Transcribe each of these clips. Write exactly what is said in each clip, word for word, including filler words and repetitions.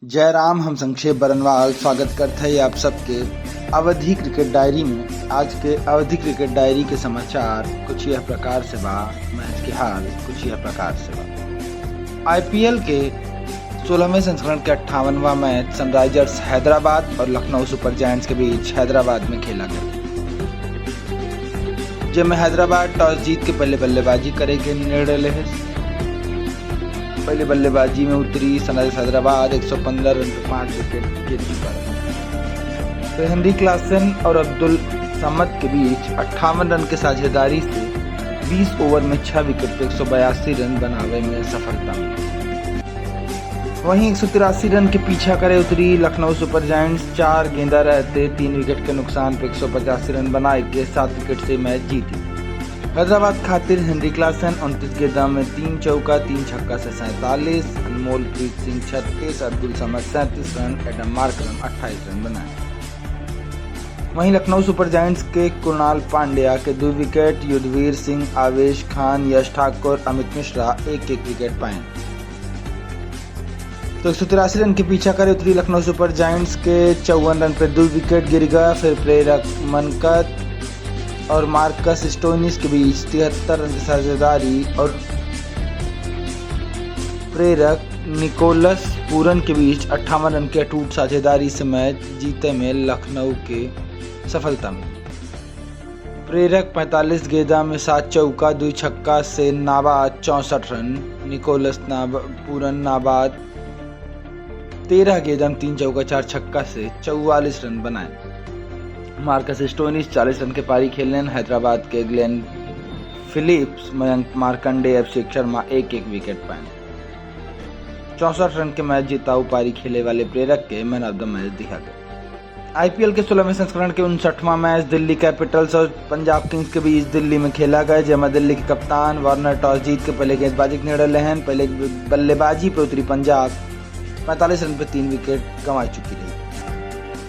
जय राम, हम संक्षेप बरनवाल स्वागत करत है आप सबके अवधी क्रिकेट डायरी में। आज के अवधी क्रिकेट डायरी के समाचार कुछ यह प्रकार से बा, मैच के हाल कुछ यह प्रकार से बा। आईपीएल के सोलहवें संस्करण के अट्ठावनवाँ मैच सनराइजर्स हैदराबाद और लखनऊ सुपर जायंट्स के बीच हैदराबाद में खेला गया, जेमे हैदराबाद टॉस जीत के पहले बल्लेबाजी करे के निर्णय लेहे। पहले बल्लेबाजी में उतरी सनराइजर्स हैदराबाद एक सौ पन्द्रह रन पे पाँच विकेट गिर चुका रहा। तो हेनरी क्लासन और अब्दुल समद के बीच अट्ठावन रन के साझेदारी से बीस ओवर में छह विकेट पे एक सौ बयासी रन बनावे में सफलता मिली। वहीं एक सौ तिरासी रन के पीछा करे उतरी लखनऊ सुपर जायंट्स। चार गेंदा रहते तीन विकेट के नुकसान पे एक सौ पचासी रन बनाए के सात विकेट से मैच जीती। हैदराबाद खातिर हेनरी क्लासन उनतीस गेंदा में तीन चौका, तीन छक्का से सैंतालीस, अनमोल प्रीत सिंह छत्तीस, अब्दुल समद सैंतीस रन, एडम मार्करम अट्ठाईस रन बनाए। वहीं लखनऊ सुपर जायंट्स के कुणाल पांड्या के दो विकेट, युद्धवीर सिंह, आवेश खान, यश ठाकुर, अमित मिश्रा एक एक विकेट पाए। तो एक सौ तिरासी रन के पीछा करे उतरी लखनऊ सुपर जायंट्स के चौवन रन पे दो विकेट गिर गया। फिर प्रेरक मनकत और मार्कस स्टोइनिस के बीच तिहत्तर रन की साझेदारी और प्रेरक निकोलस पूरन के बीच अट्ठावन रन की अटूट साझेदारी से मैच जीते में लखनऊ के सफलता मिली। प्रेरक पैंतालीस गेंदा में सात चौका, दुई छक्का से नाबाद चौसठ रन, निकोलस नाब-, पूरन नाबाद तेरह गेंदा में तीन चौका, चार छक्का से चौवालीस रन बनाए। मार्कस स्टोइनिस चालीस रन के पारी खेलेन। हैदराबाद के ग्लेन फिलिप्स, मयंक मार्कंडे, अभिषेक शर्मा एक एक विकेट पाएन। चौसठ रन के मैच जिताऊ पारी खेले वाले प्रेरक के man of the match दिहा गया। आईपीएल के सोलहवें संस्करण के उनसठवाँ मैच दिल्ली कैपिटल्स और पंजाब किंग्स के बीच दिल्ली में खेला गया, जेमा दिल्ली के कप्तान वार्नर टॉस जीत के पहले गेंदबाजी के निर्णय लेहन। पहले बल्लेबाजी पे उतरी पंजाब पैंतालीस रन पे तीन विकेट गंवा चुकी रही।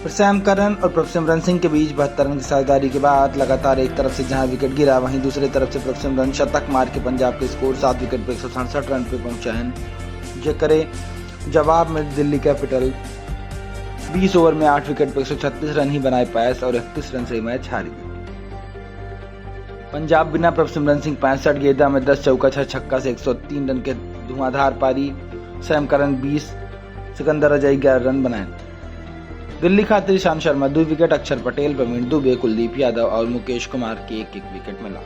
फिर सैम करन और प्रभसिमरन सिंह के बीच बहत्तर रन की साझेदारी के बाद लगातार एक तरफ से जहां विकेट गिरा, वहीं दूसरे तरफ से प्रभसिमरन शतक मार के पंजाब के स्कोर सात विकेट पे एक सौ सड़सठ रन पे पहुंचायन, जेकरे जवाब में दिल्ली कैपिटल बीस ओवर में आठ विकेट पे एक सौ छत्तीस रन ही बनाए पायस और इकतीस रन से मैच हारी। पंजाब बिना प्रभसिमरन सिंह पैंसठ गेंदा में दस चौका, छह छक्का से एक सौ तीन रन के धुआंधार पारी, सैम करन बीस, सिकंदर अजय ग्यारह रन बनाए। दिल्ली खातिर ईशांत शर्मा दो विकेट, अक्षर पटेल, प्रवीण दुबे, कुलदीप यादव और मुकेश कुमार के एक एक विकेट मिला।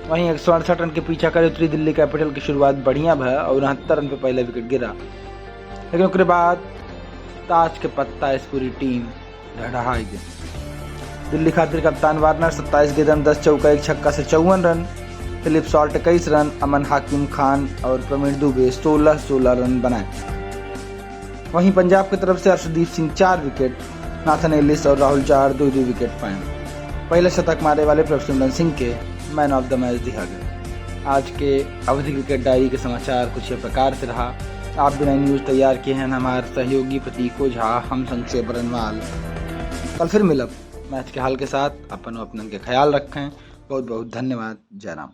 वहीं एक सौ अड़सठ रन के पीछा करे उतरी दिल्ली कैपिटल की शुरुआत बढ़िया भा और उनहत्तर रन पे पहला विकेट गिरा, लेकिन ओकरे बाद ताश के पत्ता इस पूरी टीम ढहढहाई गई। दिल्ली खातिर कप्तान वार्नर सत्ताईस गेंदन, दस चौका, एक छक्का से चौवन रन, फिलिप सॉल्ट इक्कीस रन, अमन हाकिम खान और प्रवीण दुबे सोलह सोलह रन बनाए। वहीं पंजाब की तरफ से अर्शदीप सिंह चार विकेट, नाथन एलिस और राहुल चाहर दो दो विकेट पाए। पहले शतक मारे वाले प्रभसिमरन सिंह के man of the match दिहा गया। आज के अवधी क्रिकेट डायरी के समाचार कुछ ये प्रकार से रहा। आप बिना न्यूज तैयार किए हैं हमारे सहयोगी प्रतीक ओझा, हम संक्षेप बरनवाल। कल फिर मिलब मैच के हाल के साथ। अपन अपनन के ख्याल रखें। बहुत बहुत धन्यवाद। जय राम।